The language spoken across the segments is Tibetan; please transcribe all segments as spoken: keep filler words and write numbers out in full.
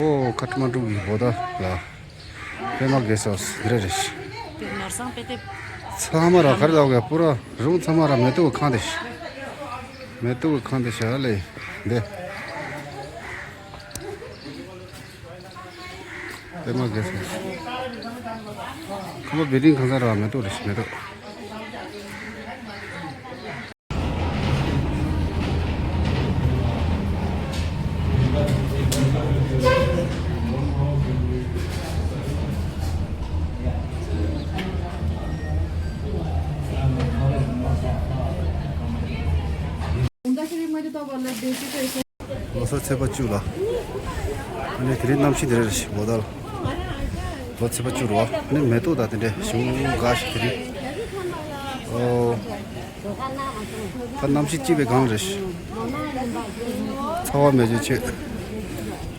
ཨོ་ཁ་ཐ་མན་ཌུ་གི་བོ་ད་ལ་པད་མ་གེ་སར་ཧའུ་སི་འདི་རེད། དེ་ནོར་བཟང་དཔེ་དེབ། ཚང་མ་ར་ག་རེ་ལབ་དགོས། པུ་ར་རུང་ཚང་མ་ར་མེ་ཏོག་གི་ཁང་དེ་ཤི། མེ་ཏོག་གི་ཁང་དེ་ཤ་ལེ་འདི། པད་མ་གེ་སར་ཧའུ་སི། ཁང་པ་བིལ་ཌིང་གང་ས་ར་མེ་ཏོག་རེད་ཤི། མེ་ཏོག། ལོ་གསར་ཚེས་པ་བཅུ་ལ། ཨ་ནི་དེ་རིང་གནམ་གཤིས་དེ་རེད་ཤི་བོ་ད་ལ། ལོ་ཚེས་པ་བཅུ་རུ་བ། ཨ་ནི་མེ་ཏོག་དང་དེ་འདྲའི་ཞིམ་འགའ་ཞིག་དེ་རིང་། ཨོ། ད་གནམ་གཤིས་སྐྱིད་པའི་སྒང་རེད། ཚ་བ་མེད་ཅེས་ཆེ།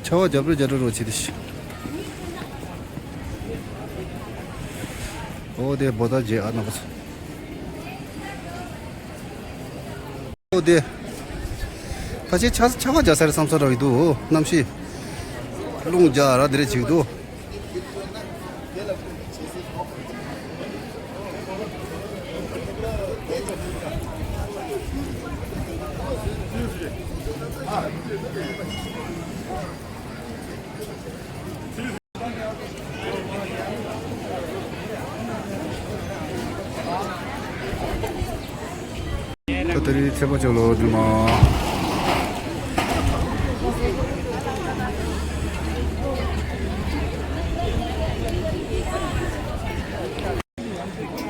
ཆར་པ་རྒྱབ་རེ་རྒྱབ་རེ་རོ་བྱེད་དེ་ཤི། ཨོ་དེ་བོ་ད་རྗེས་ཨ་ན་པ་ཚོ། ཨོ་དེ། ད་ཆེ་ཆ་ཆ་བ་རྒྱ་ས་རེ་བསམ་ས་ར་ཡི་འདུག་གནམ་གཤིས། རླུང་རྒྱ་ར་དེ་རེ་ཅིག་འདུག་ད་དེ་རིང་ཚེས་པ་བཅུ་ལོ་འདི་མ།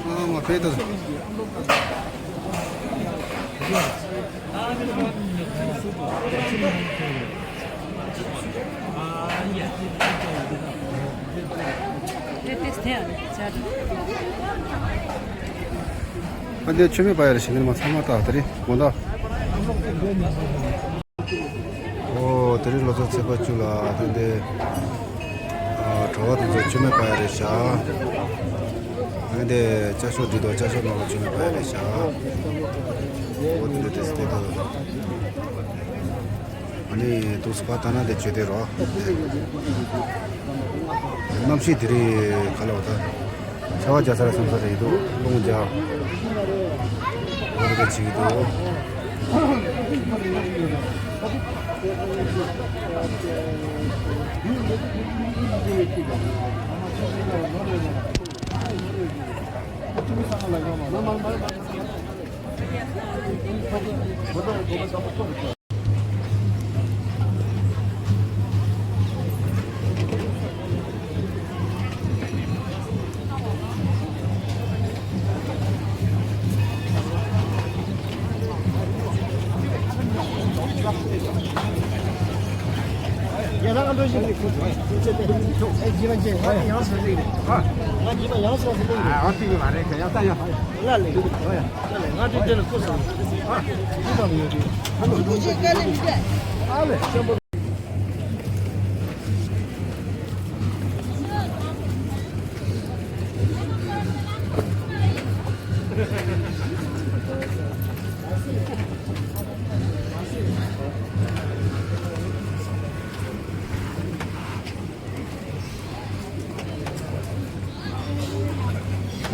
ཨ་མ་ཕེ་ཏོ། ཨ་འདི་མཆོད་མེ་སྤར་ཡ་རེད་ཤི། འདིར་མ་ཚང་མ་ད་དེ་རིང་དགོང་དག། ཨོ་དེ་རིང་ལོ་གསར་ཚེས་པ་བཅུ་ལ་ད་འདི་ཨ་གྲྭ་བ་དེ་ཚོ་མཆོད་མེ་སྤར་ཡ་རེད་ཤག་ཨ་འདི་ཅ་ཤོག་བྲིས་འདུག་ཅ་ཤོག་ནང་ལ་མཆོད་མེ་སྤར་ཡ་རེད་ཤག་ཨོ་དེ་འདྲ་དེ་སུ་དེ་ད། ཨ་ནི་དུས་སུ་ཕ་ཐ་ན་དེ་བྱོས་དེ་རོ། གནམ་གཤིས་དེ་རིང་ག་ལ་བ་ད། ཆར་པ་རྒྱག་ས་རེད་བསམ་ས་རེད་འདུག་རླུང་རྒྱག་འོ་རེ་བྱེད་ཀྱི་འདུག་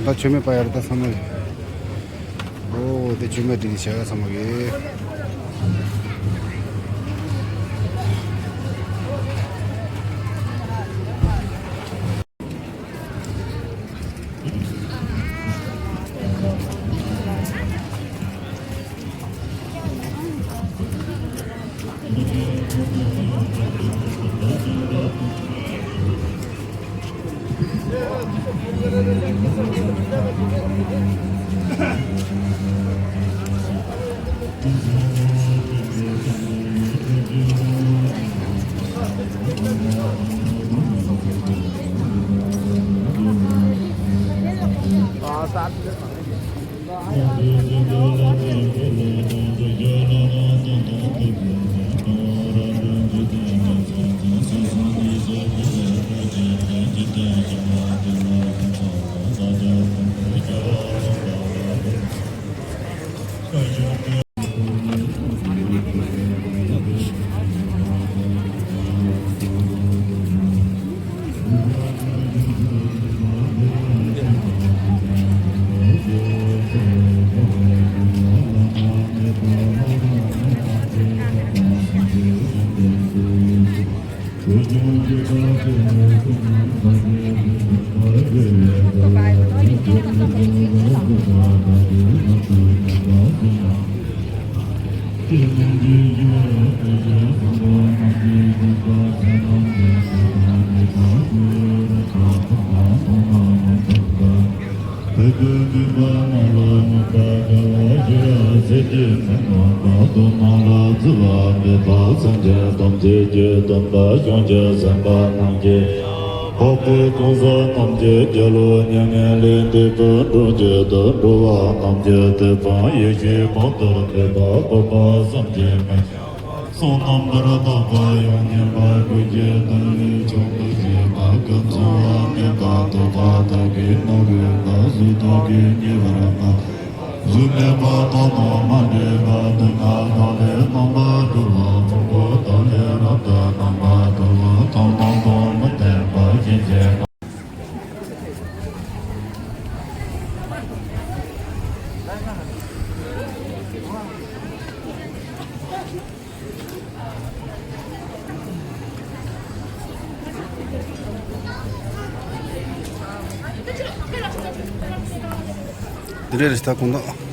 ད་མཆོད་མེ་སྤར་ཡ་རེད་ད་བསམ་བློ། ཨོ་དེ་མཆོད་མེ་བསྒྲིགས་ནས་བྱ་བ་བསམ་བློ་གི། འཕགས་པའི་གང་ཟག་ཐམས་ཅད་རྒྱལ་བའི་མྱ་ངན་ལས་འདས་པར་འགྲོ་བྱེད་དུ་འགྲོ་བ་ཐམས་ཅད་དེ་ཙམ་ཡེ་ཤེས་གང་དུ་ཐིམ་པ་འཕགས་པ་བསམ་གྱིས་མི་ཁྱབ། བསོད་ནམས་པར་བཏགས་པ་ཡང་དག་པར་རྫོགས་བྱེད་དུ་མཆོག་ཏུ་གྱུར་པ་ཀུན་འཚོ་བ་མེད་པ་ཐོབ་པ་དག་གི་ནོར་བུ་དག་གཟུགས་དག་གིས་མཉེས་པར་བསྔགས། གཟུགས་མེད་པ་དང་ནི་མ་འདྲེས་པ་དུད་འགྲོ་དག་ལས་རྣམ་པར་གྲོལ་བ་ཕུང་པོ་དག་ལས་རབ་ཏུ་རྣམ་པར་གྲོལ་བ་ཐམས་ཅད་དང་མི་ལྡན་པ་ཞེས་བྱ། འདི་རེད། རེད་ད་དགོངས་དག